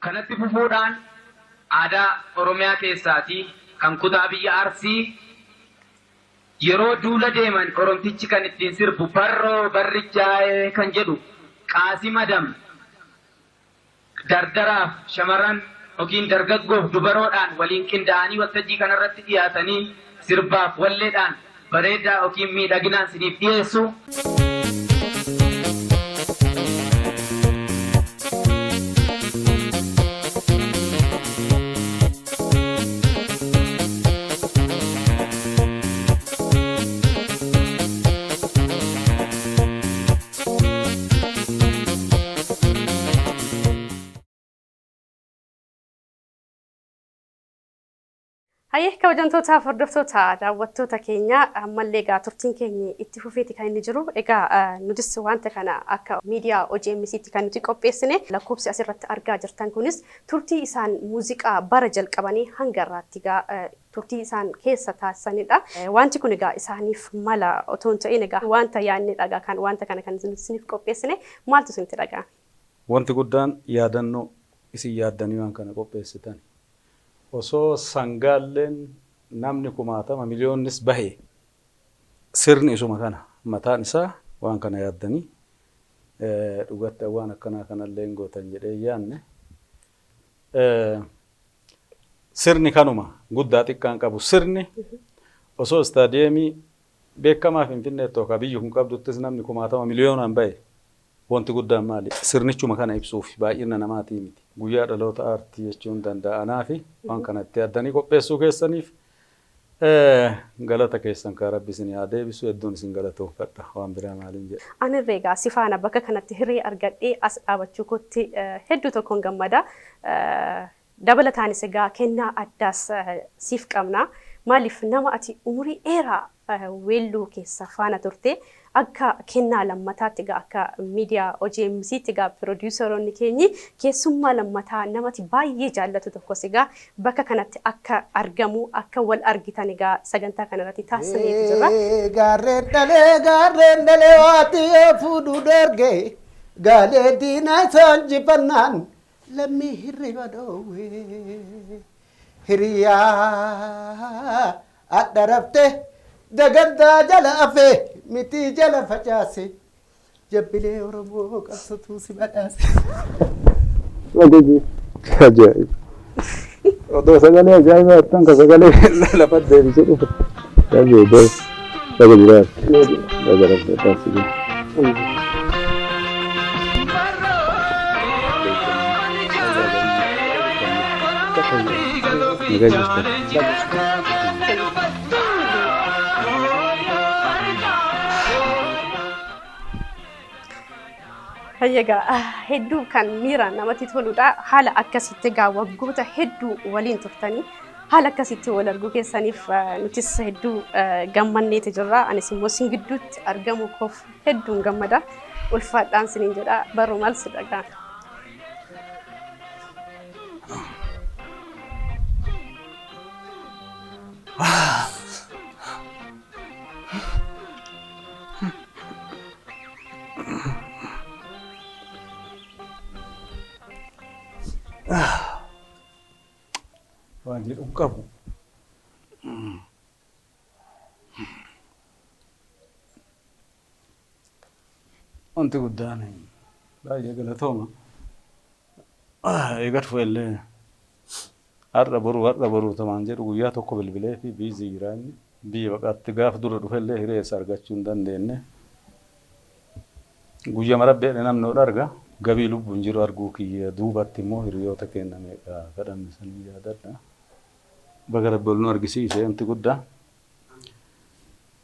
Kanatti fufuudhaan aadaa Oromiyaa keessaatii kan kutaa biyya Arsii yeroo duula deeman Oromtichi kan ittiin sirbu barroo barrichaa'ee kan jedhu Qaasim Adam dardaraaf shamarran yookiin dargaggoof dubaroodhaan waliin qindaa'anii waltajjii kanarratti dhiyaatanii sirbaaf walleedhaan bareedaa yookiin miidhaginaan siniif dhiyeessu. Hayyee, kabajamtootaaf hordoftoota daawwattoota keenya, ammallee egaa turtiin keenya itti fufeeti kan inni jiru. Egaa nutis wanta kana akka miidiyaa OGMCtti kan nuti qopheessine, lakkoofsi asirratti argaa jirtan kunis turtii isaan muuziqaa bara jalqabanii hanga irraatti egaa turtii isaan keessa taasisanidha. Wanti kun egaa isaaniif mala otoo hin ta'in egaa wanta yaadnedha, egaa kan wanta kana kan isiniif qopheessine. Maaltu isinitti dhaga'ame? Wanti guddaan yaadannoo isin yaaddanii waan kana qopheessitan. Osoo sangaalleen namni kumaatama miliyoonnis bahe, sirni isuma kana mataan isaa. Waan kana yaaddanii dhugatti waan akkanaa kanallee hin gootan jedhee hin yaadne. Sirni kanuma guddaa xiqqaan qabu. Sirni osoo istaadiyeemii beekamaa Finfinneetti yookaan biyyi kun qabduttis namni kumaatama miliyoonaan bahe, wanti guddaan maali? Sirnichuma kana ibsuuf baay'ina namaatii miti. Guyyaa dhaloota aartii jechuun danda'anaa fi waan kana itti yaaddanii qopheessuu keessaniif galata keessan kaa Rabbi isin haa deebisu. Hedduun isin galatoonfadha. Waan biraa maaliin jedha. Anirree egaa si faana bakka kanatti hiree argadhee as dhaabachuu kootti hedduu tokkoon gammada. Dabalataanis egaa kennaa addaas siif qabna. Maaliif, nama ati umurii dheeraa weelluu keessa faana turte, akka kennaa lammataatti egaa akka miidiyaa OGMCtti egaa piroodiisaroonni keenyi keessummaa lammataa namati baay'ee jaallatu tokkos egaa bakka kanatti akka argamu, akka wal argitan egaa sagantaa kanarratti taasisaniitu jirra. Gaarreen dhalee, gaarreen dhalee, waati yoo fuudhuu dhoorge, gaalee diinaa isaan jifannaan lammii hirriba dhoowwe. Hiriyaa adha rafte dagantaa jala afe mitii jala facaase, jabbilee Oromoo qabsotuu si badhaase. Ajaa'ib. Odoo sagalee ajaa'ibaa jettan ka sagalee lafa deebisee dhufe. Baga baga jiraatu. Baga rabbi taasise. Nagaa jirta. Egaa hedduu kan miira namatti toludha. Haala akkasitti egaa waggoota hedduu waliin turtanii haala akkasitti wal arguu keessaniif nutis hedduu gammanneeti jirra. Anis immoo isin gidduutti argamuu koof hedduun gammada. Ulfaadhaan siniin jedha. Barru, maal si dhagaa? Waan jedhu hin qabu. Wanti guddaan baay'ee galatooma. Eega dhufe illee har'a boruu, har'a boruu tamaan jedhu, guyyaa tokko bilbilee fi busy jira inni. Biyya baqaatti gaafa dura dhufe illee hiree isa argachuu hin dandeenye. Guyyaa marabbeedha namni ol arga. Gabii lubbuun jiru arguu kiyya duubatti immoo hiriyoota keenya meeqa kadhanne sanii yaadadha. Baga Rabbi ol nu argisiise wanti guddaa.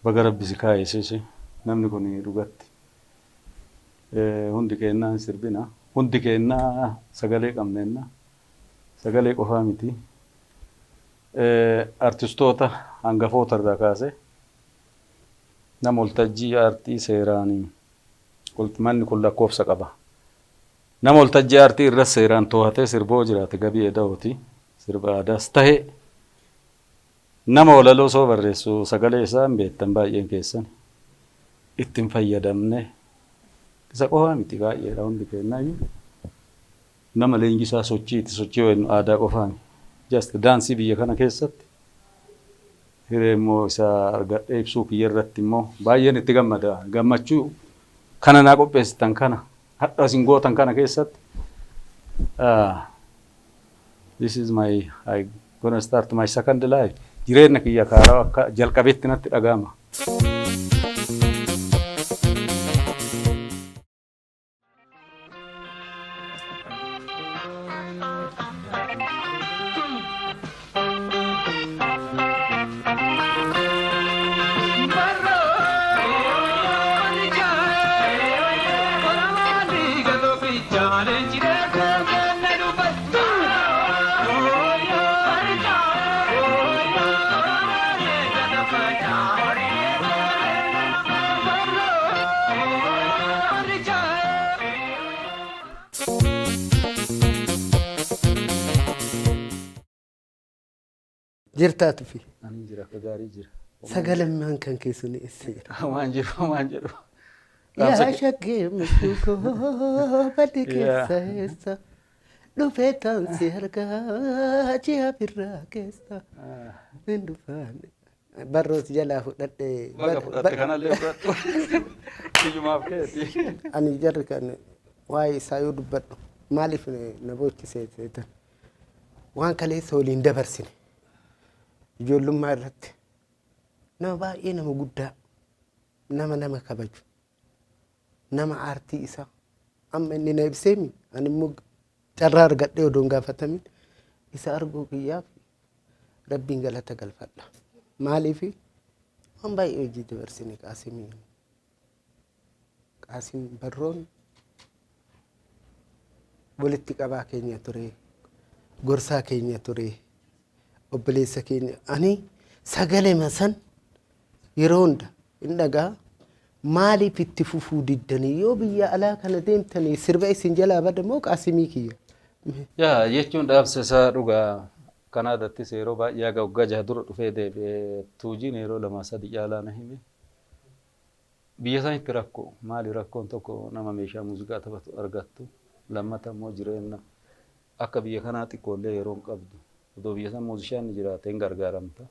Baga Rabbi si kaayisiise. Namni kun dhugatti hundi keennaa hin sirbina. Hundi keennaa sagalee qabneenna. Sagalee qofaa miti. Artistoota hangafoota irraa kaasee nama waltajjii aartii seeraan, manni kun lakkoofsa qaba. Nama waltajjii aartii irra seeraan to'atee sirboo jiraate Gabii Eda'ooti. Sirba aadaas tahe nama walaloo soo barreessu sagalee isaa hin beektan baay'een keessan. Ittiin fayyadamne. Isa qofaa miti, baay'eedha, hundi keenyayyuu. Nama leenjisaa sochiiti, sochii yoo aadaa qofaani. Just daansii biyya kana keessatti hiree immoo isa argadhee ibsuu kiyya irratti immoo baay'een itti gammada. Gammachuu kana naa qopheessitan kana, hadha isin gootan kana keessatti, this is my, I gonna start my second life. Jireenya kiyya kaaraa akka jalqabetti natti dhaga'ama. Jirtaatu fi Ani jira, akka gaarii jira. Sagaleen kan keessan eessa jira? Waan jiru, waan jedhu. Yaa shaggee michuu koo, badii keessa eessa dhufee taansi argaa ji'a birraa keessa hin dhufaan. Barroos jalaa fudhadhe. Baga fudhatte, kanallee fudhadhu. Kiyyumaaf keeti. Ani jarri kan waa'ee isaa yoo dubbadhu maaliif na boochisee seetan, waan kaleessa waliin dabarsine ijoollummaa irratti, nama baay'ee, nama guddaa, nama nama kabaju, nama aartii isaa amma inni na ibseemi, ani immoo carraa argadhee odoon gaafatamin isa arguu kiyyaaf Rabbiin galata galfadha. Maaliif, waan baay'ee hojii dabarsine. Qaasimii, Qaasim Barroon walitti qabaa keenya ture, gorsaa keenya ture, obboleessa keenya. Ani sagalee san yeroo hunda hin dhagaa. Maaliif itti fufuu diddanii? Yoo biyya alaa kana deemtanii sirba isin jalaa bada moo, Qaasimii kiyya? Yaa, jechuun dhaabsa isaa dhugaa. Kanaadaattis yeroo baay'ee, haga waggaa 6 dura dhufee deebi'ee, tuujiin yeroo lama sadi caalaa na hime. Biyya sanitti rakkoo maali? Rakkoon tokko nama meeshaa muuziqaa taphatu argattu, lammata immoo jireenya akka biyya kanaa xiqqoollee yeroo hin qabdu. Odoo biyya san muuzishaan ni jiraate hin gargaaramta.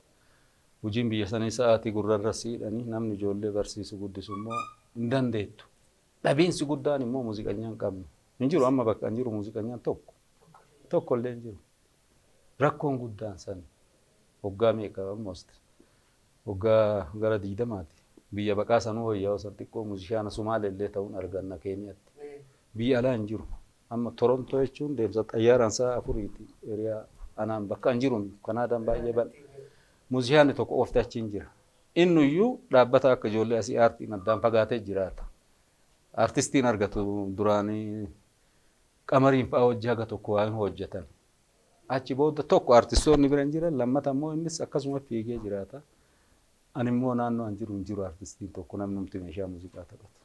Hojiin biyya sanii sa'aatii gurrarra siidhanii, namni ijoollee barsiisu guddisu immoo hin dandeettu. Dhabiinsi guddaan immoo muuziqanyaan hin qabnu. Hin jiru, amma bakka hin jiru muuziqanyaan tokko. Tokko illee hin jiru. Rakkoon guddaan san waggaa meeqa, almost waggaa gara 20ti. Biyya baqaa sanuu wayyaa, san xiqqoo muuzishaana Sumaalee illee ta'uun arganna Keeniyaatti. Biyya alaa hin jiru. Amma Torontoo jechuun deemsa xayyaaraan sa'a 4ti. Area anaan bakka hin jiru, Kanaadaan baay'ee bal'a. Muuzishaanni tokko qofti achi hin jira. Innuyyuu dhaabbata akka ijoollee asii aartiin addaan fagaatee jiraata. Artistiin argatu duraanii Qamariin fa'aa hojii haga tokko waan hojjetan. Achi booda tokko artistoonni bira hin jiran, lammata immoo innis akkasuma fiigee jiraata. Ani immoo naannoo an jiru hin jiru artistiin tokko, namnumti meeshaa muuziqaa taphatu.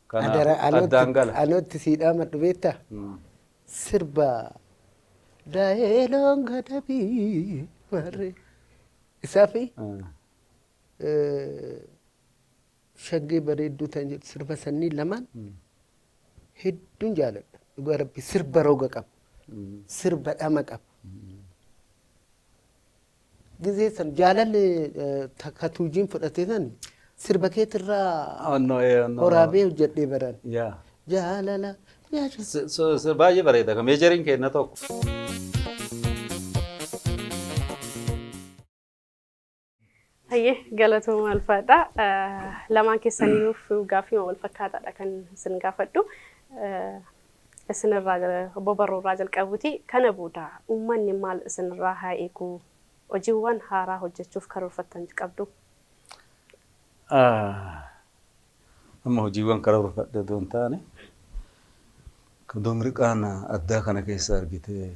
Kanaaf addaan gala. Anootti siidhaa madhu beektaa? Sirba Daayeloon gadabii marree isaa fi Shaggee bareedduu tan jedhu, sirba sannii lamaan hedduun jaaladha. Dhugaa Rabbi, sirba roga qabu. Sirba dhama qabu. Gizee san jaalalli takka tuujiin fudhate san sirba keetirraa waraabee hojjedhee baran. Jaalala. Baay'ee bareeda. Meejariin keenya tokko. Hayyee, galatooma, alfaadha. Lamaan keessaniyyuuf gaaffii wal fakkaataadha kan isin gaafadhu. Isinirraa, obbo Barroorraa jalqabuuti. Kana booda uummanni maal isinirraa haa eegu? Hojiiwwan haaraa hojjechuuf karoorfattan qabdu? Amma hojiiwwan karoorfadhe otoo hin taane, mirqaan addaa kana keessa argitee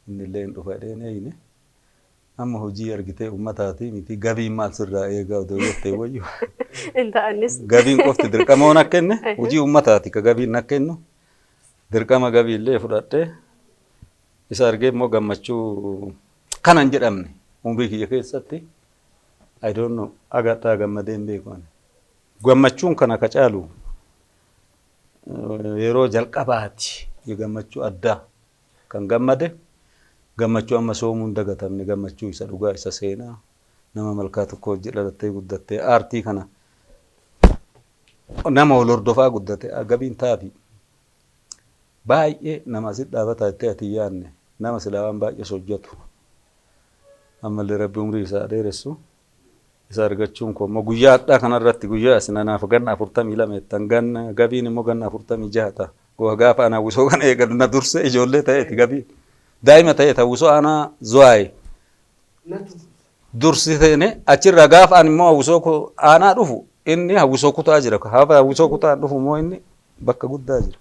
innillee hin dhufa jedheen eeyne. Amma hojii argitee uummataati miti, gabiin maal sirraa eegaa odoo jettee wayyu. Hin ta'annis. Gabiin qofti dirqama waan akka kenne, hojii uummataati ka gabiin akka kennu, dirqama gabii illee fudhadhee isa argee immoo gammachuu kana hin jedhamne umrii kiyya keessatti, I don't know, agadhaa gammadee hin beeku ani. Gammachuun kana ka caalu yeroo jalqabaati gammachuu addaa kan gammade, gammachuu amma soomuu hin dagatamne, gammachuu isa dhugaa, isa seenaa nama malkaa tokko hojii dhalattee guddattee aartii kana nama wal hordofaa guddate gabiin taafi baay'ee nama asit dhaabataa jettee ati hin yaadne, nama silaa waan baay'ee hojjetu, ammallee Rabbi umrii isaa dheeressu. Isa argachuun koo immoo guyyaa hadhaa kanarratti, guyyaa isin anaaf ganna 42 jettan, ganna gabiin immoo ganna 46 ta'a. Goo gaafa ana hawwisoo kana eegalu na dursee ijoollee ta'eeti, gabiin daa'ima ta'eeti hawwisoo aanaa Zuwaay dursiteene. Achirraa gaafa ani immoo hawwisoo aanaa dhufu inni hawwisoo kutaa jira. Gaafa hawwisoo kutaa dhufu immoo inni bakka guddaa jira.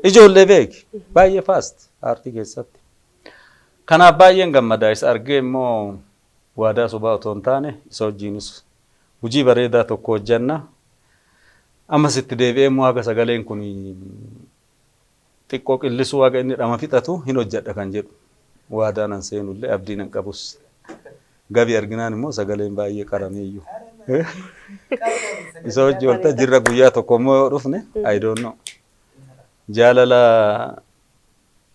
Ijoollee beeki, baay'ee fast aartii keessatti. Kanaaf baay'een gammada. Isa argee immoo waadaa sobaa otoo hin taane isa wajjiinis hojii bareedaa tokko hojjanna. Ammas itti deebi'ee immoo haga sagaleen kun xiqqoo qillisuu, haga inni dhama fixatu hin hojjedha kan jedhu waadaa nan seenullee abdii nan qabus. Gabii arginaan immoo sagaleen baay'ee qarameeyyuu. Isa wajji waltajjiirra guyyaa tokko immoo yoo dhufne, I don't know. Jaalala,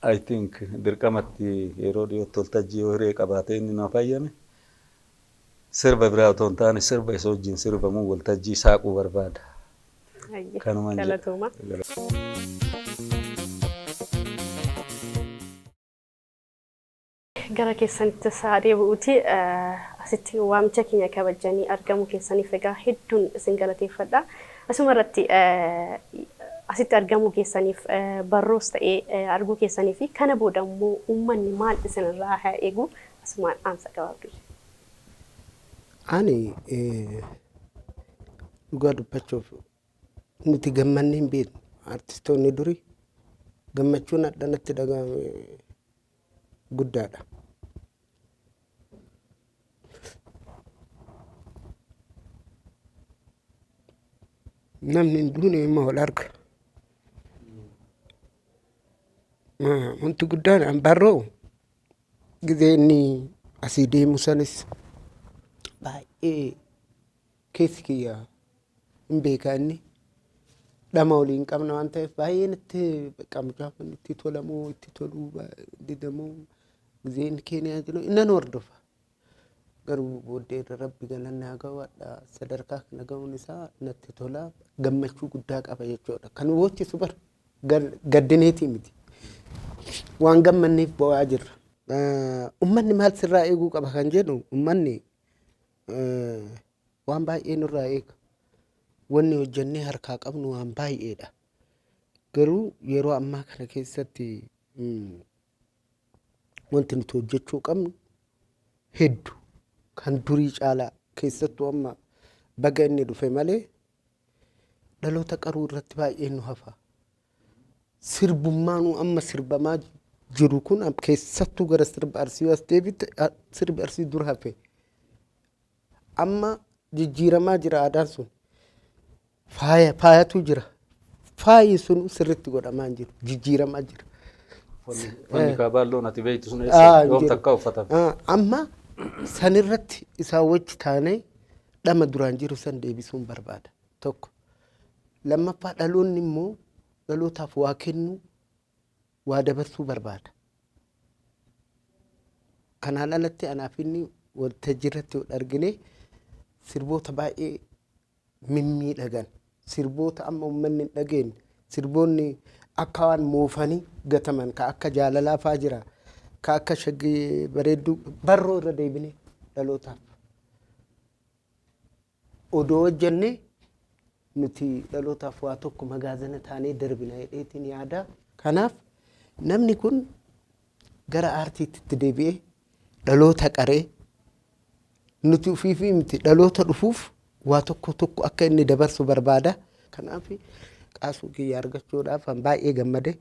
I think dirqamatti yeroo dhiyootti waltajjii yoo hiree qabaatee inni na fayyame, sirba biraa otoo hin taane sirba isa wajjin sirbamuu waltajjii saaquu barbaada. Kanumaan jedha. Galatooma. Gara keessanitti isaa deebi'uuti. Asitti waamicha keenya kabajanii argamuu keessaniif egaa hedduun isin galateeffadha. Asuma irratti asitti argamuu keessaniif, barroos ta'ee arguu keessanii fi kana booda immoo uummanni maal isinirraa haa eegu, asumaan dhaamsa gabaabduu. Ani dhugaa dubbachuuf nuti gammannee hin beeknu. Artistoonni durii gammachuun hadhanatti dhagahame guddaadha. Namni hin duune immoo wal arga. Wanti guddaan an barroo gizee inni asii deemu sanis baay'ee keessi kiyya hin beeka, inni dhama walii hin qabna waan ta'eef baay'ee natti bakka mucaa kun itti tolamuu itti toluu didamuu gizee inni Keeniyaa jiru innan hordofa. Garuu booddee irra Rabbi galanni haa ga'u, hadha sadarkaa kana ga'uun isaa natti tola, gammachuu guddaa qaba jechuudha. Kan boochisu bara gaddineetii miti. Waan gammanneef bo'aa jirra. Uummanni maal sirraa eeguu qaba kan jedhu, uummanni waan baay'ee nurraa eega. Wanni hojjennee harkaa qabnu waan baay'eedha. Garuu yeroo ammaa kana keessatti wanti nuti hojjechuu qabnu hedduu kan durii caalaa, keessattuu amma baga inni dhufe malee dhaloota qaruu irratti baay'ee nu hafa. Sirbummaanuu amma sirbamaa jiru kun keessattuu gara sirba Arsii as deebite, sirbi Arsii dur hafe. Amma jijjiiramaa jira aadaan sun. Faaya faayatu jira. Faayi sun sirriitti godhamaa hin jiru. Jijjiiramaa jira. Wanni kaabaalloon ati beektu sun eessa hin yoom jiru. takka uffatame? Amma sanirratti isaan wajji taanee dhama duraan jiru san deebisuun barbaada. Tokko. Lammaffaa, dhaloonni immoo dhalootaaf waa kennuu, waa dabarsuu barbaada. Kanaan alatti anaaf inni waltajjii irratti wal argine sirboota baay'ee mimmiidhagan, sirboota amma uummanni hin dhageenye, sirboonni akka waan moofanii gataman ka akka jaalalaa faa jira, ka akka shaggee bareedduu barroo irra deebine dhalootaaf odoo hojjenne nuti dhalootaaf waa tokko magaazina taanee darbina jedheetiin yaada. Kanaaf namni kun gara aartiitti itti deebi'ee dhaloota qaree nuti ofiifii miti dhaloota dhufuuf waa tokko tokko akka inni dabarsu barbaada. Kanaaf qaasuu kiyya argachuudhaaf an baay'ee gammade.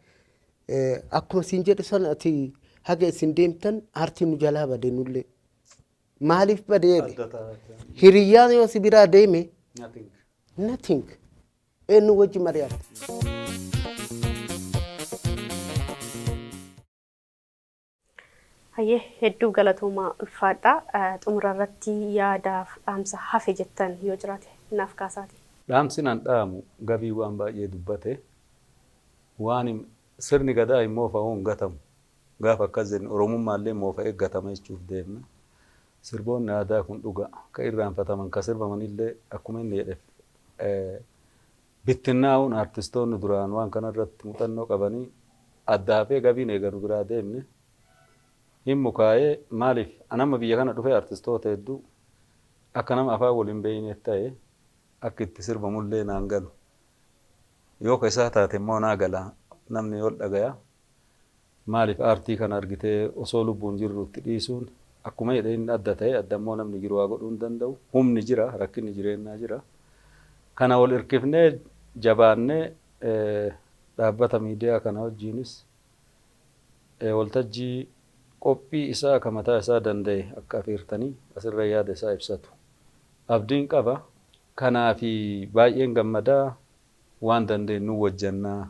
Akkuma siin jedhu sana, ati haga isin deemtan aartiin nu jalaa bade nullee. Maaliif bade jedhe? Hiriyyaan yoo si biraa deeme Nothing. Nothing. Eenyu wajji mari'atta? Hayyee, hedduu galatoomaa, ulfaadha. Xumura irratti yaadaaf dhaamsa hafe jettan yoo jiraate naaf kaasaati. Dhaamsi nan dhaamu, Gabii waan baay'ee dubbate. Waan sirni gadaa immoo fa'uu hin gatamu. Gaafa akkas jennu Oromummaallee moofa'ee gatama jechuuf deemna. Sirboonni aadaa kun dhuga ka irraanfataman, ka sirbamanillee akkuma inni jedhe bittinnaa'uun, aartistoonni duraan waan kanarratti muuxannoo qabanii adda hafee, Gabiin eeganu biraa deemne hin mukaa'ee. Maaliif anamma biyya kana dhufee aartistoota hedduu akka nama afaan waliin beeyneef ta'e akka itti sirbamullee naan galu. Yoo ka isaa taate immoo naa gala, namni ol dhagaya. Maaliif aartii kana argitee osoo lubbuun jirru itti dhiisuun, akkuma jedhe inni adda ta'e, adda immoo namni jiru waa godhuu hin danda'u. Humni jira, rakkinni jireenyaa jira. Kana wal hirkifnee jabaannee dhaabbata miidiyaa kana wajjiinis waltajjii qophii isaa akka mataa isaa danda'e akka afeertanii asirra yaada isaa ibsatu abdiin qaba. Kanaafi baay'een gammadaa, waan dandeenyu wajjannaa,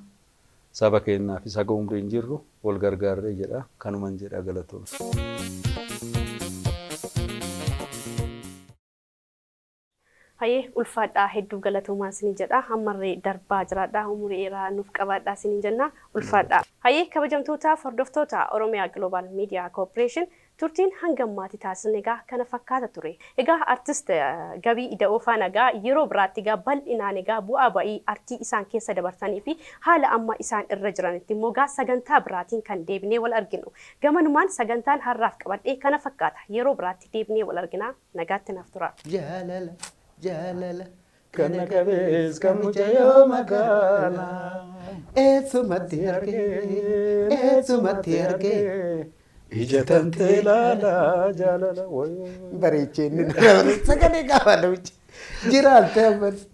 saba keenyaafis haga umriin jirru wal gargaarree jedha, kanuman jedha, galatoon. Hayyee, ulfaadhaa, hedduu galatoomaa isinii jedha. Ammarree darbaa jiraadhaa, umurii dheeraa nuuf qabaadhaa isiniin jenna, ulfaadhaa. Hayyee, kabajamtootaaf hordoftoota Oromiyaa Global Media Corporation, turtiin hanga ammaatti taasisne egaa kana fakkaata ture. Egaa artist Gabii Ida'oo faana egaa yeroo biraatti egaa bal'inaan egaa bu'aa ba'ii artii isaan keessa dabarsanii fi haala amma isaan irra jiranitti immoo egaa sagantaa biraatiin kan deebinee wal arginu. Gamanumaan sagantaan har'aaf qabadhee kana fakkaata. Yeroo biraatti deebinee wal argina. Nagaatti naaf tura. Jaalala jaalala Kana qabees kan mucayyoo magaalaa. Eessumatti argee, eessumatti argee. Ija tantee ilaalaa jaalala wayoo. Bareechee inni sagalee qaba namichi. Jiraatte ammas.